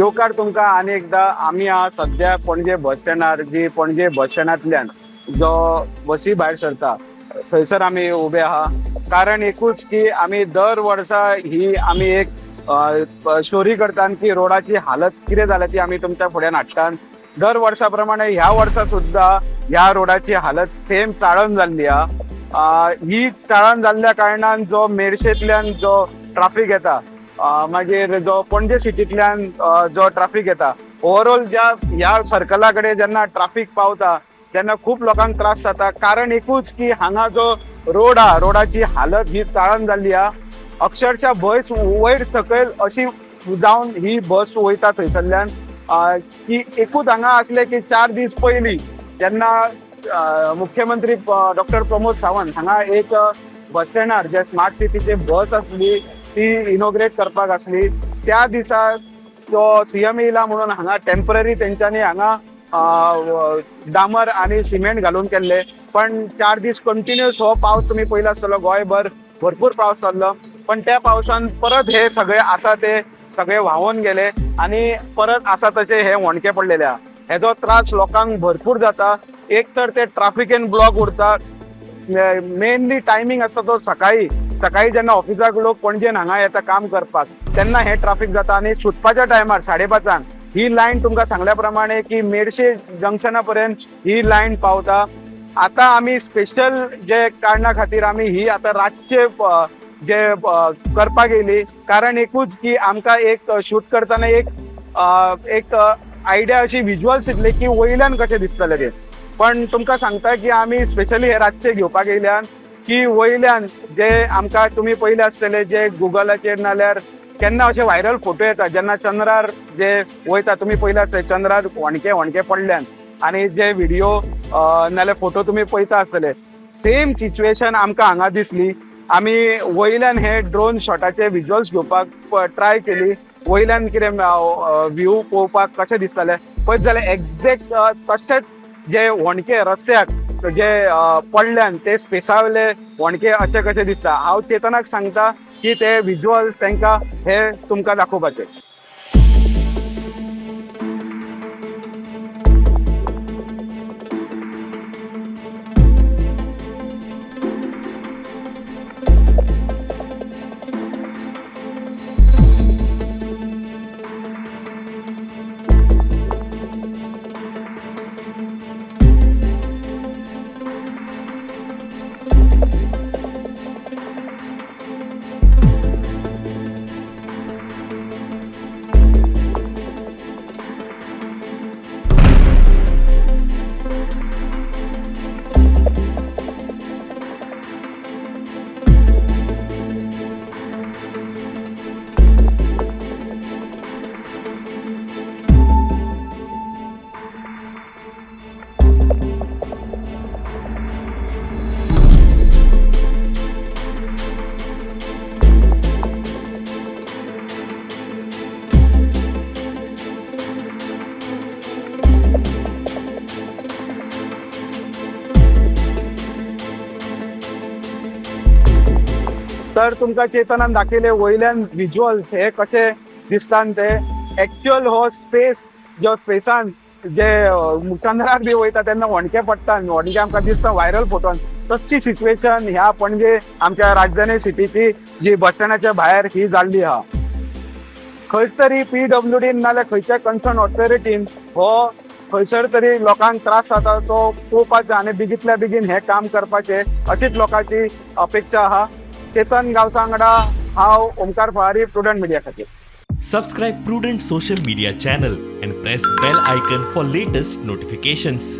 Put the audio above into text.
येवकार तुमकां आनी एकदां. आमी आहा सद्या पणजे बस स्टँडार, जी पणजे बस स्टँडांतल्यान जो बसी भायर सरता थंयसर आमी उबे आहा. कारण एकूच की आमी दर वर्सा ही आमी एक स्टोरी करतात की रोडाची हालत कितें जाल्या ती आमी तुमच्या फुड्यान हाडटात. दर वर्सा प्रमाणे ह्या वर्सा सुद्दां ह्या रोडाची हालत सेम चाळण जाल्ली आहा. ही चाळण जाल्ल्या कारणान जो मेरशेंतल्यान जो ट्राफीक येता, मागीर जो पणजे सिटींतल्यान जो ट्राफीक येता, ओवरऑल ज्या ह्या सर्कला कडेन जेन्ना ट्राफीक पावता तेन्ना खूब लोकांक त्रास जाता. कारण एकूच की हांगा जो रोड आहा, रोडाची हालत ही चाळण जाल्ली आहा. अक्षरशः बस वयर सकयल अशी जावन ही बस वयता थंयसरल्यान की एकूच हांगा आसलें की 4 दीस पयलीं जेन्ना मुख्यमंत्री डॉक्टर प्रमोद सावंत हांगा एक बस स्टँडार जे स्मार्ट सिटीची बस आसली ती इनॉग्रेट करपाक आसली, त्या दिसा तो सीएम येयला म्हणून हांगा टेम्पररी तेंच्यांनी हांगा डामर आनी सिमेंट घालून केल्ले. पण 4 दीस कंटिन्युअस हो पावस तुमी पळयला आसतलो, गोंयभर भरपूर पावस चल्लो. पण त्या पावसान परत हे सगळे आसा ते सगळे व्हांवून गेले आनी परत आसा तशे हे होणके पडलेले आहा. हेजो त्रास लोकांक भरपूर जाता. एक तर ते ट्राफिकेन ब्लॉक उरता. मेनली टायमींग आसता तो सकाळी सकाळी जेन्ना ऑफिसाक लोक पणजेन हांगा येता काम करपाक तेन्ना हे ट्राफीक जाता. आनी सुटपाच्या टायमार 5:30 ही लायन तुमकां सांगल्या प्रमाणे की मेरशे जंक्शना पर्यंत ही लायन पावता. आतां आमी स्पेशल जे कारणा खातीर आमी ही आतां रातचे जे करपाक येयली, कारण एकूच की आमकां एक शूट करतना एक एक आयडिया अशी विज्युअल्स येतली की वयल्यान कशें दिसतलें तें. पण तुमकां सांगता की आमी स्पेशली हे रातचे घेवपाक येयल्यान की वयल्यान जे आमकां तुमी पयले आसतले जे गुगलाचेर नाल्यार केन्ना अशे व्हायरल फोटो येता जेन्ना चंद्रार जे वयता, तुमी पयले आसतले चंद्रार होणके होणके पडल्यान आनी जे व्हिडिओ नाल्यार फोटो तुमी पळयता आसतले. सेम सिच्युएशन आमकां हांगा दिसली. आमी वयल्यान हे ड्रोन शॉटाचे विज्युअल्स घेवपाक ट्राय केली, वयल्यान कितें व्यू पळोवपाक कशें दिसतलें पळयत जाल्यार एग्जॅक्ट तशेंच जे होणके रस्त्याक जे पडल्यान ते स्पेसावयले होणके अशें कशें दिसता. हांव चेतनाक सांगता की ते विज्युअल्स तांकां हे तुमकां दाखोवपाचे. तर तुमकां चेतनान दाखयले वयल्यान विज्युअल्स हे कशे दिसता ते. एक्च्युअल हो स्पेस जो स्पेसान जे चंद्रार बी वयता तेन्ना होणके पडटा, होणके आमकां दिसता व्हायरल फोटोन, तशी सिच्युएशन ह्या पणजे आमच्या राजधानी सिटीची जी बस स्टँडाच्या भायर ही जाल्ली आहा. खंयच तरी पीडब्ल्यूडीन नाल्यार खंयच्या कन्सर्न ऑथॉरिटीन हो खंयसर तरी लोकांक त्रास जाता तो पळोवपाचो आनी बेगींतल्या बेगीन हें काम करपाचें अशीच लोकांची अपेक्षा आहा. चेतन गांवसा वांगडा हांव ओमकार फळारी, प्रुडंट मिडिया खातीर. Subscribe Prudent Social Media channel and press bell icon for latest notifications.